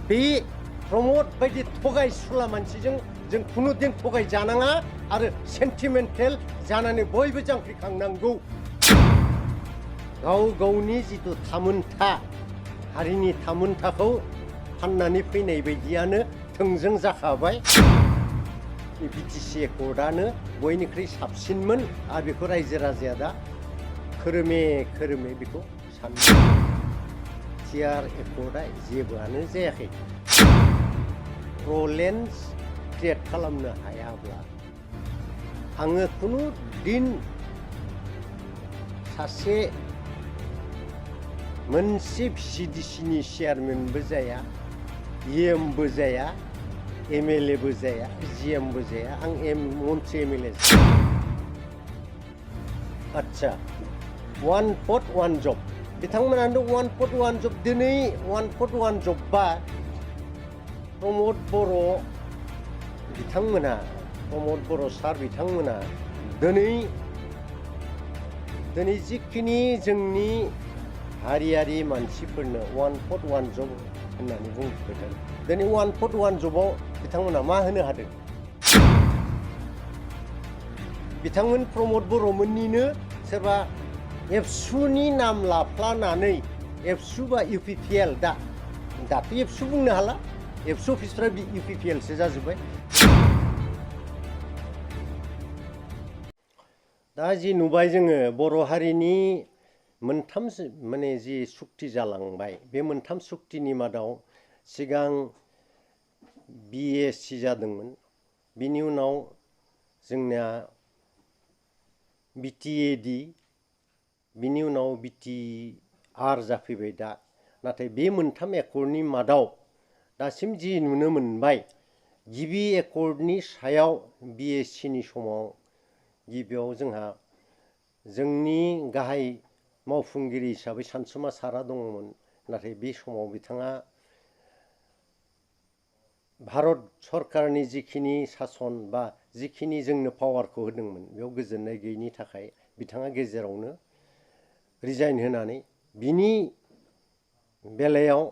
बे प्रमोद बायदि थगायसुला मानसिजों जों खुनु दिन थगाय जानाङा आरो सेन्टिमेन्टेल जानानै बयबो जांख्रिखांनांगौ गाव गावनि जितु थामोनथा हारिनि थामोनथाखौ फाननानै फैनाय बायदियानो थोंजों जाखाबाय बिटिसि एकर्डआनो बयनिख्रुइ साबसिनमोन आरो बेखौ रायजो राजाया दा खोरोमे बेखौ सानो टिआर एकर्डआ जेबोआनो जायाखै प्रलेन्स क्रिएट खालामनो हायाब्ला आङो खुनु दिन सासे मोनसे भिसिडिसिनि चेयारमेनबो जाया इएमबो जाया एमएलएबो जाया जिएमबो जाया आं मन्त्रि एमएलए आच्छा वान भट वान जब बिथांमोनानो वान भट वान जब दिनै वान भट वान जब बा प्रमोद बर' बिथांमोना प्रमोद बर' सार बिथांमोना दिनै जिखिनि जोंनि हारियारि मानसिफोरनो वान भट वान जब होननानै बुंफैदों दिनै वान भट वान जबाव बिथांमोना मा होनो हादों बिथांमोन प्रमोद बर'मोननिनो सोरबा एबसुनि नाम लाफ्लानानै एबसु बा इउपिपिएल दाथ' एबसु बुंनो हाला एबसु अफिसफ्रा इउपिपिएलसो जाजोब्बाय दा जि नुबाय जोङो बर' हारिनि मोनथाम माने जि सुक्ति जालांबाय बे मोनथाम सुक्तिनि मादाव सिगां बिएसि जादोंमोन बिनि उनाव जोंना बिटिएडि बिनि उनाव बिटिआर जाफैबाय दा नाथाय बे मोनथाम एकर्डनि मादाव दासिम जि नुनो मोनबाय गिबि एकर्डनि सायाव बिएसिनि समाव गिबियाव जोंहा जोंनि गाहाय मावफुंगिरि हिसाबै सानसुमा सारा दङमोन नाथाय बे समाव बिथाङा भारत सरकारनि जिखिनि सासन बा जिखिनि जोंनो पावारखौ होदोंमोन बेयाव गोजोननाय गैयिनि थाखाय बिथाङा गेजेरावनो रिजाइन होनानै बिनि बेलायाव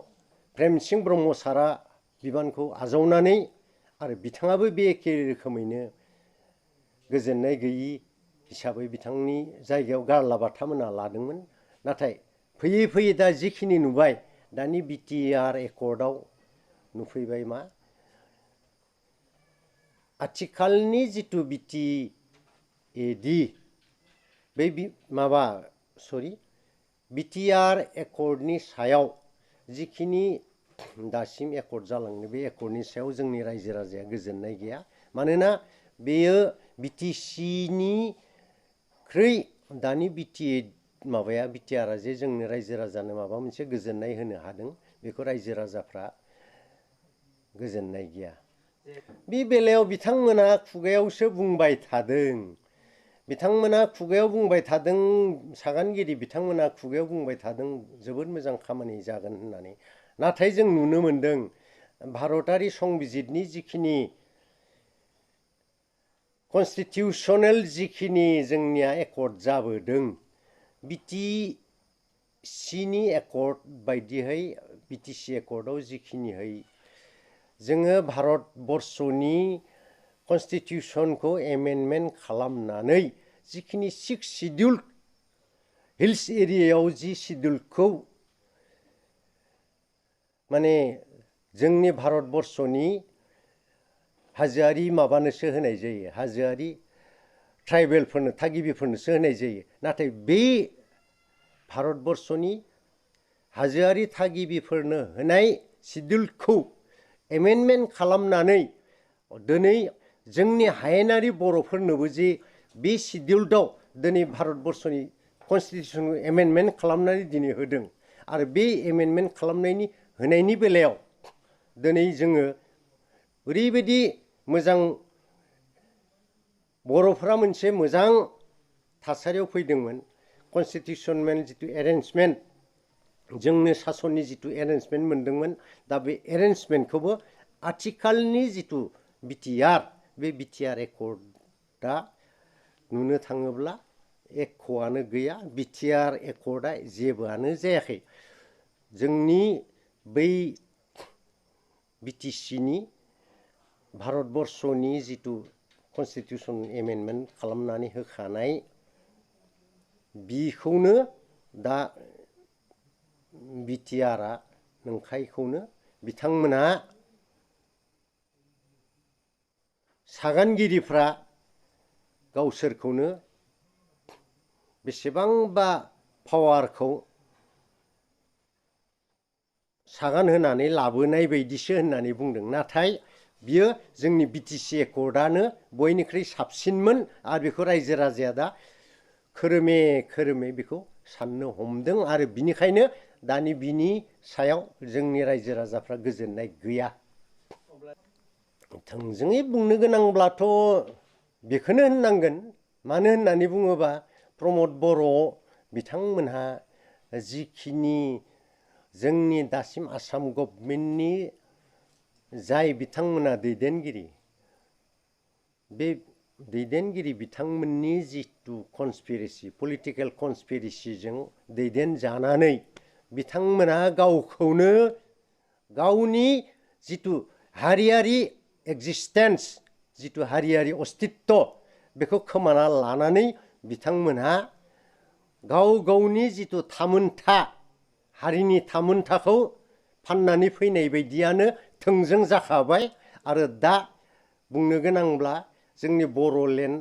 प्रेमसिं ब्रह्म सारा बिबानखौ आजावनानै आरो बिथाङाबो बे एखे रोखोमैनो गोजोननाय गैयि हिसाबै बिथांनि जायगायाव गारलाबाथामोना लादोंमोन नाथाय फैयै फैयै दा जिखिनि नुबाय दानि बिटिआर एकर्डआव नुफैबाय मा आथिखालनि जितु बिटिएडि बे बिटिआर एकर्डनि सायाव जिखिनि दासिम एकर्ड जालांनो बे एकर्डनि सायाव जोंनि रायजो राजाया गोजोननाय गैया मानोना बेयो बिटिसिनिख्रुइ दानि बिटिआरआ जे जोंनि रायजो राजानो माबा मोनसे गोजोननाय होनो हादों बेखौ रायजो राजाफ्रा गोजोननाय गैया बे बेलायाव बिथांमोना खुगायावसो बुंबाय थादों सागानगिरि बिथांमोना खुगायाव बुंबाय थादों जोबोद मोजां खामानि जागोन होननानै नाथाय जों नुनो मोनदों भारतारि संबिजितनि जिखिनि कन्स्टिटिउसनेल जिखिनि जोंनिया एकर्ड जाबोदों बिटिसिनि एकर्ड बायदियै बिटिसि एकर्डआव जिखिनिहै जोङो भारतबर्षनि कन्स्टिटिउसनखौ एमेन्डमेन्ट खालामनानै जिखिनि 6 सिडिउल हिल्स एरियायाव जि सिडिउलखौ माने जोंनि भारतबर्षनि हाजोआरि माबानोसो होनाय जायो हाजोआरि ट्राइबेलफोरनो थागिबिफोरनोसो होनाय जायो नाथाय बे भारतबर्षनि हाजोआरि थागिबिफोरनो होनाय सिडिउलखौ एमेन्डमेन्ट खालामनानै दिनै जोंनि हायेनारि बर'फोरनोबो जे बे सिडिउलआव दिनै भारतबर्षनि कन्स्टिटिउसनखौ एमेन्डमेन्ट खालामनानै दिनै होदों आरो बे एमेन्डमेन्ट खालामनायनि होनायनि बेलायाव दिनै जोङो ओरैबायदि मोजां बर'फोरा मोनसे मोजां थासारियाव फैदोंमोन कन्स्टिटिउसनेल जितु एरेन्जमेन्ट जोंनो सासननि जितु एरेन्जमेन्ट मोनदोंमोन दा बे एरेन्जमेन्टखौबो आथिखालनि जितु बिटिआर बे बिटिआर एकर्डआ नुनो थाङोब्ला एक'आनो गैया बिटिआर एकर्डआ जेबोआनो जायाखै जोंनि बै बिटिसिनि भारतबर्षनि जितु कनस्टिटिउसन एमेन्डमेन्ट खालामनानै होखानाय बिखौनो दा बिटिआरआ नंखायखौनो बिथांमोना सागानगिरिफ्रा गावसोरखौनो बेसेबांबा पावारखौ सागान होनानै लाबोनाय बायदिसो होननानै बुंदों। नाथाय बियो जोंनि बिटिसि एकर्डआनो बयनिख्रुइ साबसिनमोन आरो बेखौ रायजो राजाया दा खोरोमे खोरोमे बेखौ साननो हमदों आरो बिनिखायनो दानि बिनि सायाव जोंनि रायजो राजाफ्रा गोजोननाय गैया। थोंजोङै बुंनो गोनांब्लाथ' बेखौनो होननांगोन। मानो होननानै बुङोबा प्रमद बर' बिथांमोनहा जिखिनि जोंनि दासिम आसाम गभर्नमेन्टनि जाय बिथांमोना दैदेनगिरि बे दैदेनगिरि बिथांमोननि जितु कनस्पिरेसि पलिटिकेल कनस्पिरेसिजों दैदेनजानानै बिथांमोना गावखौनो गावनि जितु हारियारि एक्जिस्टेन्स जितु हारियारि अस्तित्व बेखौ खोमाना लानानै बिथांमोनहा गाव गावनि जितु थामोनथा हारिनि थामोनथाखौ फाननानै फैनाय बायदियानो थोंजों जाखाबाय। आरो दा बुंनो गोनांब्ला जोंनि बर'लेण्ड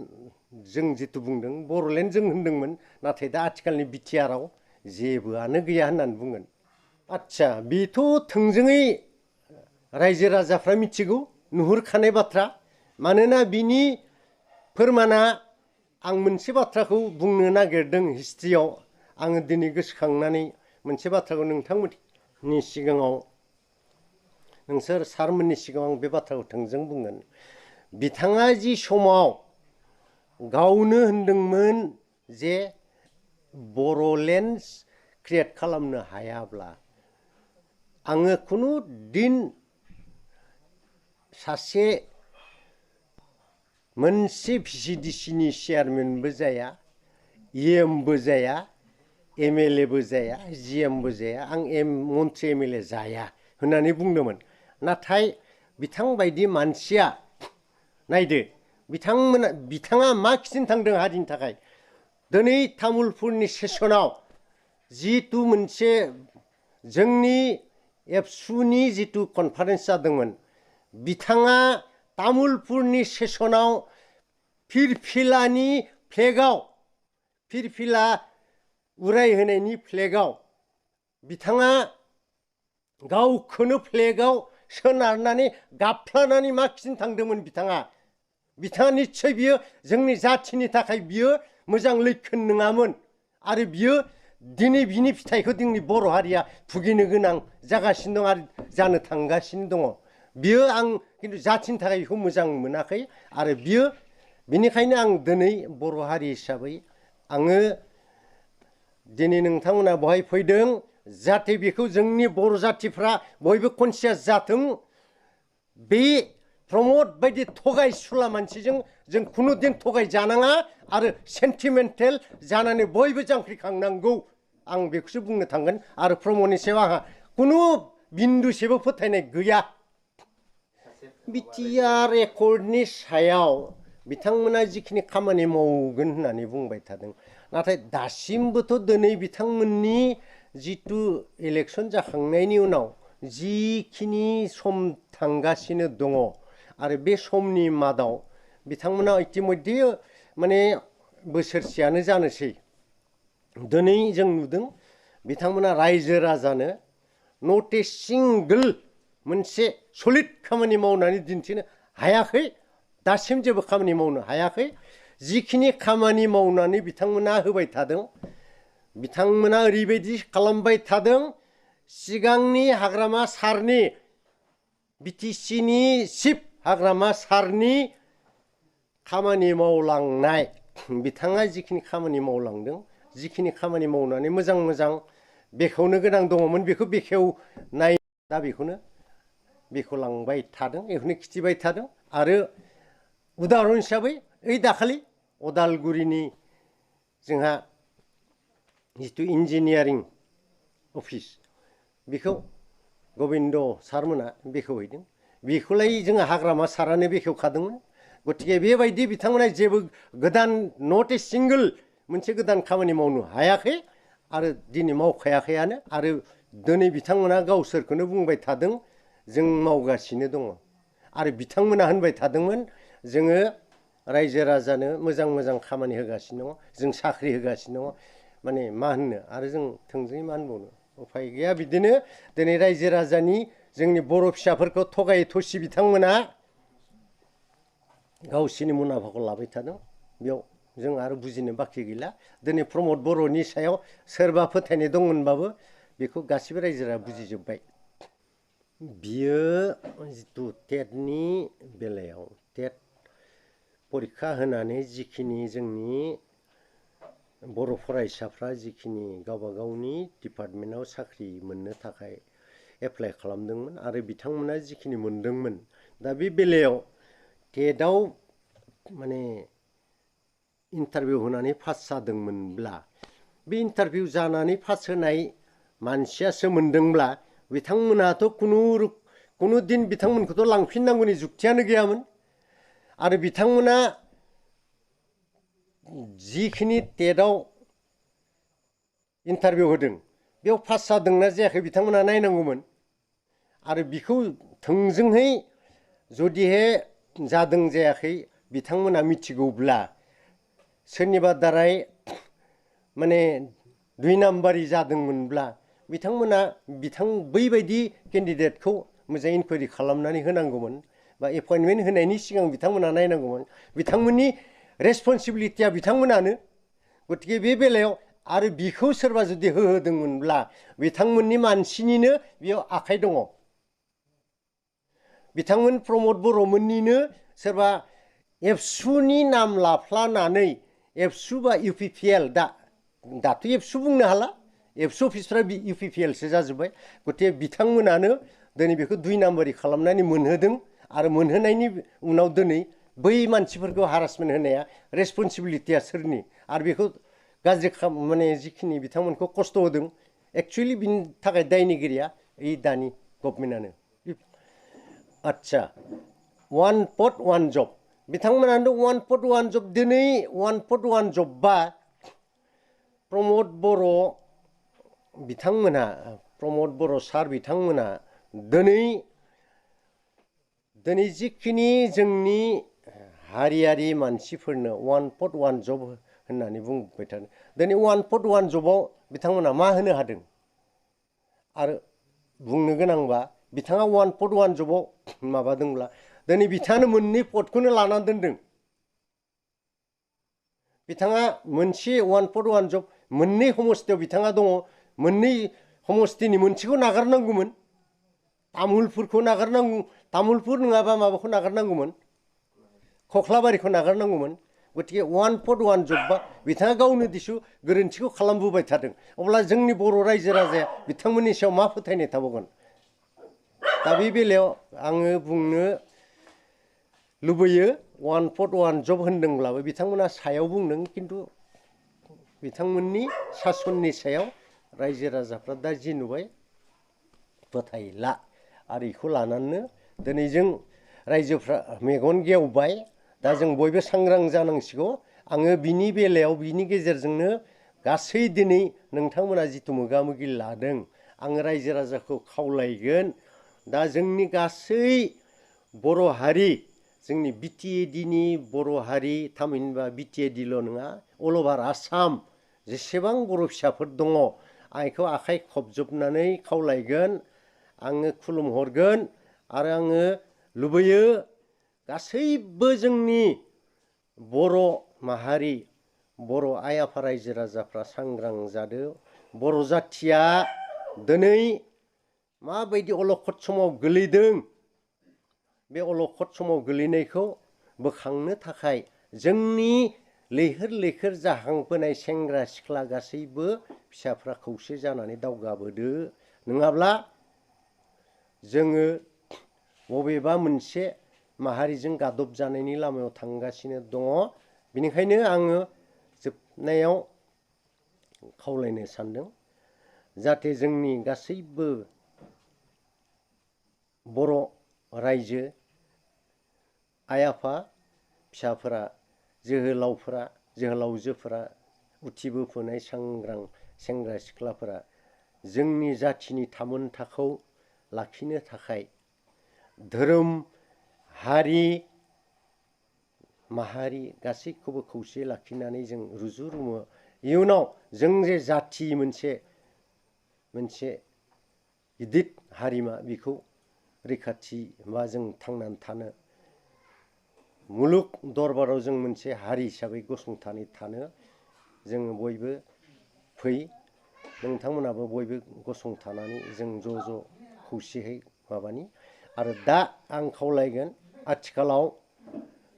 जों जितु बुंदों बर'लेण्ड जों होनदोंमोन, नाथाय दा आथिखालनि बिटिआरआव जेबोआनो गैया होननानै बुंगोन। आच्छा, बेथ' थोंजोङै रायजो राजाफ्रा मिथिगौ, नुहुरखानाय बाथ्रा। मानोना बिनि फोरमाना आं मोनसे बाथ्राखौ बुंनो नागिरदों हिस्ट्रियाव आङो दिनै गोसोखांनानै मोनसे बाथ्राखौ नोंथांमोननि सिगाङाव नोंसोर सारमोननि सिगाङाव आं बे बाथ्राखौ थोंजों बुंगोन। बिथाङा जि समाव गावनो होनदोंमोन जे बर'लेण्ड क्रियेट खालामनो हायाब्ला आङो खुनु दिन सासे मोनसे भिसिडिसिनि चेयारमेनबो जाया, इएमबो जाया, एमएलएबो जाया, जिएमबो जाया, आं मन्त्रि एमएलए जाया होननानै बुंदोंमोन। नाथाय बिथांबायदि मानसिया नायदो बिथाङा मा खिथिनो थांदों हारिनि थाखाय। दिनै तामुलपुरनि सेसनाव जितु मोनसे जोंनि एबसुनि जितु कनफारेन्स जादोंमोन, बिथाङा तामुलपुरनि सेसनाव फिरफिलानि फ्लेगाव फिरफिला उरायहोनायनि फ्लेगाव बिथाङा गावखौनो फ्लेगाव सोनारनानै गाबफ्लानानै मा खिथिनो थांदोंमोन बिथाङा निस्सय बियो जोंनि जाथिनि थाखाय बियो मोजां लैखोन नङामोन। आरो बियो दिनै बिनि फिथाइखौ जोंनि बर' हारिया भुगिनो गोनां जागासिनो दं आरो जानो थांगासिनो दङ। बियो आं खिन्थु जाथिनि थाखाय बेखौ मोजां मोनाखै। आरो बियो बिनिखायनो आं दिनै बर' हारि हिसाबै आङो दिनै नोंथांमोना बहाय फैदों जाहाथे बेखौ जोंनि बर' जाथिफ्रा बयबो कनसियास जाथों। बे प्रमद बायदि थगायसुला मानसिजों जों खुनु दिन थगाय जानाङा आरो सेन्टिमेन्टेल जानानै बयबो जांख्रिखांनांगौ, आं बेखौसो बुंनो थांगोन। आरो प्रमदनि सायाव आंहा खुनु बिन्दुसेबो फोथायनाय गैया। बिटिआर एकर्डनि सायाव बिथांमोना जिखिनि खामानि मावगोन होननानै बुंबाय थादों, नाथाय दासिमबोथ' दिनै बिथांमोननि जितु इलेक्सन जाखांनायनि उनाव जिखिनि सम थांगासिनो दङ आरो बे समनि मादाव बिथांमोना इतिमध्ये माने बोसोरसेयानो जानोसै। दिनै जों नुदों बिथांमोना रायजो राजानो नट ए सिंगोल मोनसे सलिड खामानि मावनानै दिन्थिनो हायाखै, दासिम जेबो खामानि मावनो हायाखै। जिखिनि खामानि मावनानै बिथांमोना होबाय थादों, बिथांमोना ओरैबायदि खालामबाय थादों, सिगांनि हाग्रामा सारनि बिटिसिनि चिफ हाग्रामा सारनि खामानि मावलांनाय बिथाङा जिखिनि खामानि मावलांदों, जिखिनि खामानि मावनानै मोजां मोजां बेखेवनो गोनां दङमोन बेखौ बेखेवनाय दा बेखौनो बेखेवलांबाय थादों, बेखौनो खिथिबाय थादों। आरो उदाहरन हिसाबै ओइ दाखालि अदालगुरिनि जोंहा जितु इन्जिनियारिं अफिस बेखौ गबिन्द सारमोना बेखेवहैदों बेखौलाय जोङो हाग्रामा सारानो बेखेवखादोंमोन गतिके बेबायदि बिथांमोना जेबो गोदान नट ए सिंगल मोनसे गोदान खामानि मावनो हायाखै आरो दिनै मावखायाखैयानो आरो दिनै बिथांमोना गावसोरखौनो बुंबाय थादों जों मावगासिनो दङ आरो बिथांमोना होनबाय थादोंमोन जोङो रायजो राजानो मोजां मोजां खामानि होगासिनो दङ जों साख्रि होगासिनो दङ माने मा होननो आरो जों थोंजोङै मा होनबावनो उफाय गैया बिदिनो दिनै रायजो राजानि जोंनि बर' फिसाफोरखौ थगाय थसि बिथांमोना गावसिनि मुलाम्फाखौ लाबाय थादों बेयाव जों आरो बुजिनो बाखि गैला दिनै प्रमद बर'नि सायाव सोरबा फोथायनाय दंमोनबाबो बेखौ गासिबो रायजोआ बुजिजोब्बाय बियो जिथु टेटनि बेलायाव टेट परिखा होनानै जिखिनि जोंनि बर' फरायसाफ्रा जिखिनि गावबा गावनि डिपार्टमेन्टआव साख्रि मोननो थाखाय एप्लाइ खालामदोंमोन आरो बिथांमोना जिखिनि मोनदोंमोन दा बे बेलायाव टेटआव माने इन्टारभिउ होनानै पास जादोंमोनब्ला बे इन्टारभिउ जानानै पास होनाय मानसियासो मोनदोंब्ला बिथांमोनाथ' कुनु दिन बिथांमोनखौथ' लांफिननांगौनि जुक्तियानो गैयामोन आरो बिथांमोना जिखिनि टेटआव इन्टारभिउ होदों बेयाव पास जादोंना जायाखै बिथांमोना नायनांगौमोन आरो बिखौ थोंजोङै जुदिहे जादों जायाखै बिथांमोना मिथिगौब्ला सोरनिबा दाराय माने दुइ नाम्बारि जादोंमोनब्ला बिथांमोना बैबायदि केन्डिडेटखौ मोजां इनकुवारि खालामनानै होनांगौमोन बा एपइन्टमेन्ट होनायनि सिगां बिथांमोना नायनांगौमोन बिथांमोननि रेसपन्सिबिलिटिया बिथांमोनानो गतिके बे बेलायाव आरो बिखौ सोरबा जुदि होहोदोंमोनब्ला बिथांमोननि मानसिनिनो बेयाव आखाइ दङ बिथांमोन प्रमद बर'मोननिनो सोरबा एबसुनि नाम लाफ्लानानै एबसु बा इउपिपिएल दाथ' एबसु बुंनो हाला एबसु अफिसफ्रा इउपिपिएलसो जाजोब्बाय गतिके बिथांमोनानो दिनै बेखौ दुइ नाम्बारि खालामनानै मोनहोदों आरो मोनहोनायनि उनाव दिनै बै मानसिफोरखौ हारासमेन्ट होनाया रेसपन्सिबिलिटिया सोरनि आरो बेखौ गाज्रि माने जिखिनि बिथांमोनखौ खस्थ' होदों एक्सुवेलि बिनि थाखाय दायनिगिरिया ओइ दानि गभर्नमेन्टआनो आच्छा वान पट वान जब बिथांमोनानो वान पट वान जब दिनै वान पट वान जबबा प्रमद बर' बिथांमोनहा प्रमद बर' सार बिथांमोनहा दिनै जिखिनि जोंनि हारियारि मानसिफोरनो वान पट वान जब होननानै बुंबाय थादों दिनै वान पट वान जबाव बिथांमोना मा होनो हादों आरो बुंनो गोनांबा बिथाङा वान पट वान जबाव माबादोंब्ला दिनै बिथाङानो मोननै पदखौनो लानानै दोनदों बिथाङा मोनसे वान पट वान जब मोननै समस्थियाव बिथाङा दङ मोननै समस्थिनि मोनसेखौ नागारनांगौमोन तामुलपुरखौ नागारनांगौ तामुलपुर नङाबा माबाखौ नागारनांगौमोन खख्लाबारिखौ नागारनांगौमोन गतिके वान पट वान जबबा बिथाङा गावनो दिसु गोरोन्थिखौ खालामबोबाय थादों अब्ला जोंनि बर' रायजो राजाया बिथांमोननि सायाव मा फोथायनाय थाबावगोन दा बे बेलायाव आङो बुंनो लुबैयो वान पट वान जब होनदोंब्लाबो बिथांमोना सायाव बुंदों खिन्थु बिथांमोननि सासननि सायाव रायजो राजाफ्रा दा जि नुबाय फोथायला आरो बेखौ लानानैनो दिनै जों रायजोफ्रा मेगन गेवबाय दा जों बयबो सांग्रां जानांसिगौ आङो बिनि बेलायाव बिनि गेजेरजोंनो गासै दिनै नोंथांमोना जिथु मोगा मोगि लादों आङो रायजो राजाखौ खावलायगोन दा जोंनि गासै बर' हारि जोंनि बिटिएडिनि बर' हारि थामहिनबा बिटिएडिल' नङा अल अभार आसाम जेसेबां बर' फिसाफोर दङ आं बेखौ आखाइ खबजोबनानै खावलायगोन आङो खुलुमहरगोन आरो आङो लुबैयो गासैबो जोंनि बर' माहारि बर' आइ आफा रायजो राजाफ्रा सांग्रां जादों बर' जाथिया दिनै माबायदि अलखद समाव गोलैदों बे अलखद समाव गोलैनायखौ बोखांनो थाखाय जोंनि लैहोर लैहोर जाहांबोनाय सेंग्रा सिख्ला गासैबो फिसाफ्रा खौसे जानानै दावगाबोदो नङाब्ला जोङो बबेबा मोनसे माहारिजों गादब जानायनि लामायाव थांगासिनो दङ बेनिखायनो आङो जोबनायाव खावलायनो सानदों जाहाथे जोंनि गासैबो बर' रायजो आइ आफा फिसाफोरा जोहोलावफोरा जोहोलावजोफोरा उथिबोफुनाय सांग्रां सेंग्रा सिख्लाफोरा जोंनि जाथिनि थामोनथाखौ लाखिनो थाखाय धोरोम हारि माहारि गासैखौबो खौसे लाखिनानै जों रुजु रुमु इयुनाव जों जे जाथि मोनसे गिदिर हारिमा बेखौ रैखाथि बा जों थांनानै थानो मुलुग दरबाराव जों मोनसे हारि हिसाबै गसंथानै थानो जोङो बयबो फै नोंथांमोनाबो बयबो गसंथानानै जों ज' ज' खौसेयै माबानि आरो दा आं खावलायगोन आथिखालाव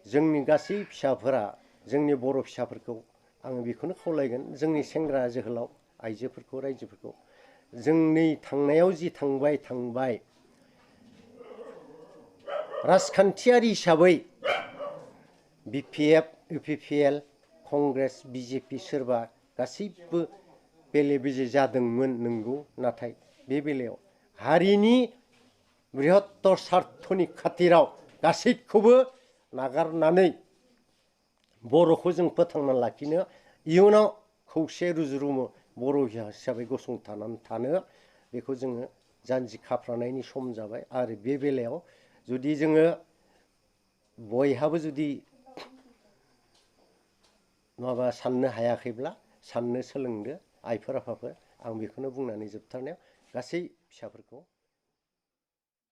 जोंनि गासै फिसाफोरा जोंनि बर' फिसाफोरखौ आङो बेखौनो खावलायगोन जोंनि सेंग्रा जोहोलाव आइजोफोरखौ रायजोफोरखौ जोंनि थांनायाव जि थांबाय राजखान्थियारि हिसाबै BPF UPPL कंग्रेस BJP सोरबा गासैबो बेले बेजे जादोंमोन नंगौ नाथाय बे बेलायाव हारिनि बृहत्तर स्वार्थनि खाथिराव गासैखौबो नागारनानै बर'खौ जों फोथांना लाखिनो इयुनाव खौसे रुजु रुमु बर' हिसाबै गसंथानानै थानो बेखौ जोङो जानजि खाफ्रानायनि सम जाबाय आरो बे बेलायाव जुदि जोङो बयहाबो जुदि माबा साननो हायाखैब्ला साननो सोलोंदो आइफोर आफाफोर आं बेखौनो बुंनानै जोबथारनायाव गासै फिसाफोरखौ